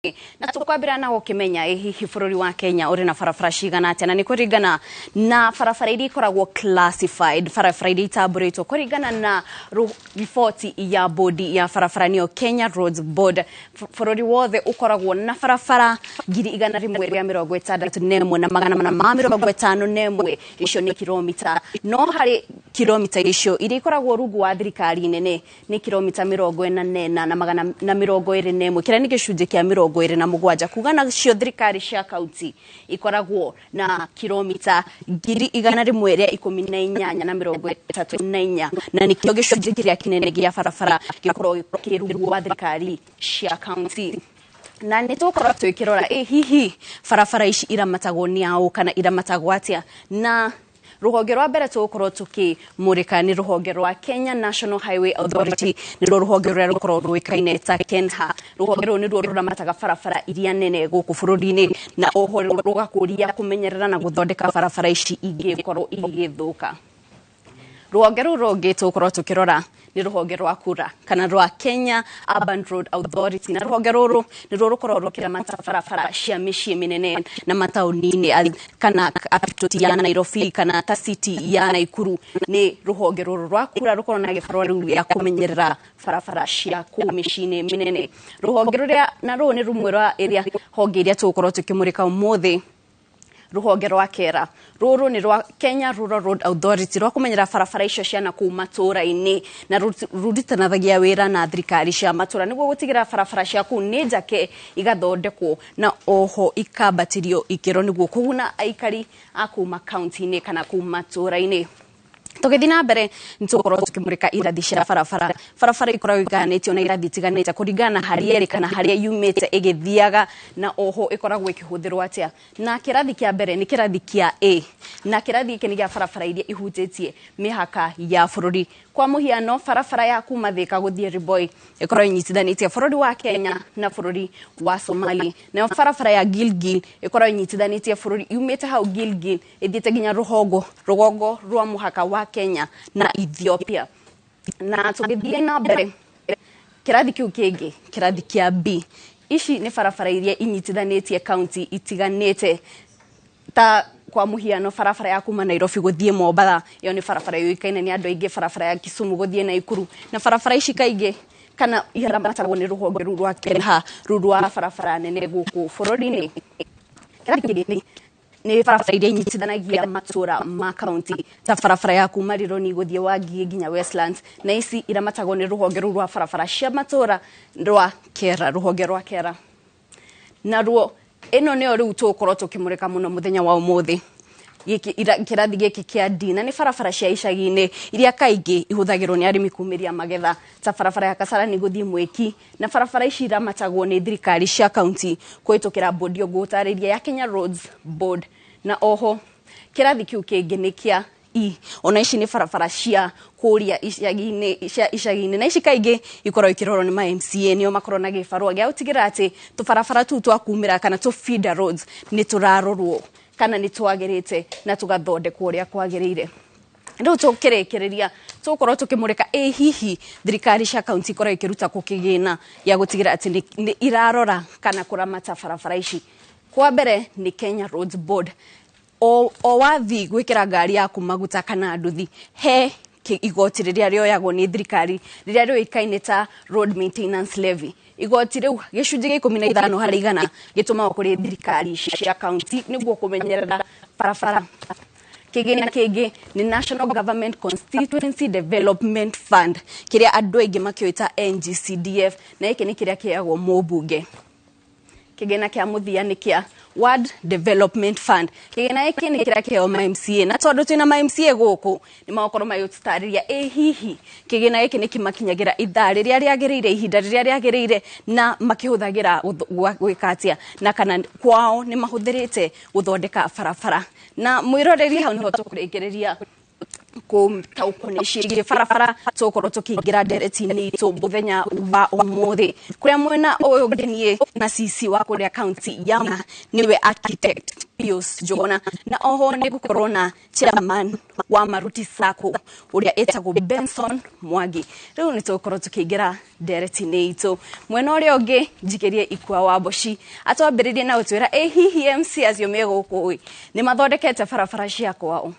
Na tukwambira na gukimenya ĩ hihi bũrũri wa Kenya ũrĩ na barabara cigana atĩa, na nĩ kũringana na barabara iria ikoragwo classified, barabara iria itambũrĩtwo kũringana na riboti ya bodi ya barabara, nĩyo Kenya Roads Board. Bũrũri wothe ũkoragwo na barabara 161,451, icio nĩ kilomita. No harĩ kilomita icio, iria ikoragwo rungu wa thirikari nene nĩ kilomita 44,421, kĩrĩa nĩ gĩcunjĩ kĩa 27. Kuga nacio thirikari cia kaunti ikoragwo na kilomita 118,034, na nĩkĩo gĩcunjĩ kĩrĩa kĩnene gĩa barabara gĩkoragwo kĩ rungu wa thirikari cia kaunti. Na nĩ tũgũkorwo twĩkĩrora ĩ hihi barabara ici iramatagwo nĩ aũ kana iramatagwo atĩa. Na rũhonge rwa mbere tũgũkorwo tũkĩmũrĩka nĩ rũhonge rwa Kenya National Highway Authority, nĩruo rũhonge rũrĩa rũkoragwo rũĩkaine ta KENHA. Rũhonge rũrũ nĩruo rũramataga barabara iria nene gũkũ bũrũri-inĩ, na oho rũgakũria, kũmenyerera na gũthondeka barabara ici ingĩkorwo igĩthũka. Rũhonge rũu rũngĩ tũgũkorwo tũkĩrora nĩ rũhonge rwa KURA kana rwa Kenya Urban Road Authority, na rũhonge rũrũ nĩruo rũkoragwo rũkĩramata barabara cia mĩciĩ mĩnene na mataũni-inĩ, kana capital ya Nairobi kana ta city ya Naikuru. Nĩ rũhonge rũrũ rwa KURA rũkoragwo na gĩbarũa rĩu gĩa kũmenyerera barabara cia kũu mĩciĩ-inĩ mĩnene. Rũhonge rũrĩa na rũũ nĩ rũmwe rwa ĩrĩa honge iria tũgũkorwo tũkĩmũrĩka ũmũthĩ. Rũhonge rwa KERA, rũrũ nĩ rwa Kenya Rural Road Authority, rwa kũmenyera barabara icio cia nakũu matũũra-inĩ, na rurutanithagia wĩra na thirikari cia matũũra nĩguo gũtigĩrĩra barabara cia kũu nĩ njake, igathondekwo na oho ikambatĩrio ikĩro nĩguo kũguna aikari a kũu makaunti-inĩ kana kũu matũũra-inĩ. Tũgĩthiĩ na mbere, nĩ tũgũkorwo tũkĩmũrĩka irathi cia barabara. Barabara ikoragwo igayanĩtio na irathi itiganĩte kũringana na harĩa ĩrĩ kana harĩa yumĩte ĩgĩthiaga, na oho ĩkoragwo ĩkĩhũthĩrwo atĩa. Na kĩrathi kĩa mbere nĩ kĩrathi kĩa A, na kĩrathi gĩkĩ nĩ gĩa barabara iria ihutĩtie mĩhaka ya bũrũri. Kwa mũhiano, barabara ya kuma Thika gũthiĩ Riboi ĩkoragwo ĩnyitithanĩtie bũrũri wa Kenya na bũrũri wa Somali. Nayo barabara ya Gilgil ĩkoragwo ĩnyitithanĩtie bũrũri, yumĩte hau Gilgil ĩthiĩte nginya rũhongo rũgongo rwa mũhaka wa Kenya na Ethiopia. Na tũgĩthiĩ na mbere, kĩrathi kĩu kĩngĩ, kĩrathi kĩa B, ici nĩ barabara iria inyitithanĩtie kaunti itiganĩte, ta kwa mũhiano barabara ya kuma Nairobi gũthiĩ Mombatha, ĩyo nĩ barabara yũĩkaine nĩ andũ aingĩ, barabara ya Kisumu gũthiĩ Naikuru. Na barabara ici kaingĩ kana iramatagwo nĩ rũhonge rũu rwa KENHA, rũu rwa barabara nene gũkũ bũrũri-inĩ. Kĩrathi kĩngĩ nĩ barabara iria inyitithanagia matũra ma kaunti, ta barabara ya kuma Rironi gũthiĩ Wangigĩ nginya Westlands, na ici iramatagwo nĩ rũhonge rũu rwa barabara cia matũra rwa KERA, rũhonge rwa KERA. Naruo ĩno nĩyo rĩu tũgũkorwo tũkĩmũrĩka mũno mũthenya wa ũmũthĩ, gĩkĩ kĩrathi gĩkĩ kĩa D, na nĩ barabara cia icagi-inĩ iria kaingĩ ihũthagĩrwo nĩ arĩmi kumĩria magetha, ta barabara ya Kasarani gũthiĩ Mwĩki. Na barabara ici iramatagwo nĩ thirikari cia kaunti kũhĩtũkĩra bodi ĩyo ngũgũtarĩria ya Kenya Roads Board. Na oho kĩrathi kĩu kĩngĩ nĩ kĩa E, ona ici nĩ barabara cia kũrĩa icagi-inĩ, cia icagi-inĩ, na ici kaingĩ ikoragwo ikĩrorwo nĩ ma MCA, nĩo makoragwo na gĩbarũa gĩa gũtigĩrĩra atĩ tũbarabara tũu twa kumĩra kana tũ feeder roads nĩ tũrarorwo kana nĩ twagĩrĩte na tũgathondekwo ũrĩa kwagĩrĩire. Rĩu tũkĩrĩkĩrĩria, tũgũkorwo tũkĩmũrĩka ĩ hihi thirikari cia kaunti ikoragwo ikĩruta kũ kĩgĩna gĩa gũtigĩrĩra atĩ nĩ irarora kana kũramata barabara ici. Kwa mbere nĩ Kenya Roads Board. O wathi gwĩkĩra ngari yaku maguta kana nduthi, he igoti rĩrĩa rĩoyagwo nĩ thirikari rĩrĩa rĩũĩkaine ta road maintenance levy. Igoti rĩu, gĩcunjĩ gĩa 15 harĩ igana gĩtũmagwo kũrĩ thirikari cia kaunti nĩguo kũmenyerera barabara. Kĩgĩna kĩngĩ nĩ National Government Constituency Development Fund, kĩrĩa andũ aingĩ makĩũĩ ta NGCDF, na gĩkĩ nĩ kĩrĩa kĩheagwo mũmbunge. Kĩgĩna kĩa mũthia nĩ kĩa Ward Development Fund. Kĩgĩna gĩkĩ nĩ kĩrĩa kĩheo ma MCA, na tondũ twĩna ma MCA gũkũ, nĩ magũkorwo magĩtũtarĩria ĩ hihi kĩgĩna gĩkĩ nĩ kĩmakinyagĩra ithaa rĩrĩa rĩagĩrĩire, ihinda rĩrĩa rĩagĩrĩire, na makĩhũthagĩra gwĩka atĩa, na kana kwao nĩ mahũthĩrĩte gũthondeka barabara. Na mwĩroreri, hau nĩho tũkũrĩkĩrĩria kũtaũkwo nĩ ciĩgiĩ barabara. Tũgũkorwo tũkĩingĩra ndereti-inĩ itũ mũthenya wa ũmũthĩ, kũrĩa mwena ũyũ ũngĩ niĩ na CC wa kũrĩa kaunti ya nĩwe architect. Pius Njuguna, na oho nĩ gũkorwo na chairman wa Maruti Sacco ũrĩa ĩtagwo Benson Mwangi. Rĩu nĩ tũgũkorwo tũkĩingĩra ndereti-inĩ itũ. Mwena ũrĩa ũngĩ njikĩrie Ikua wa Mboci atwambĩrĩrie na gũtwĩra ĩ hihi MC acio me gũkũ ĩ nĩ mathondekete barabara cia kwao.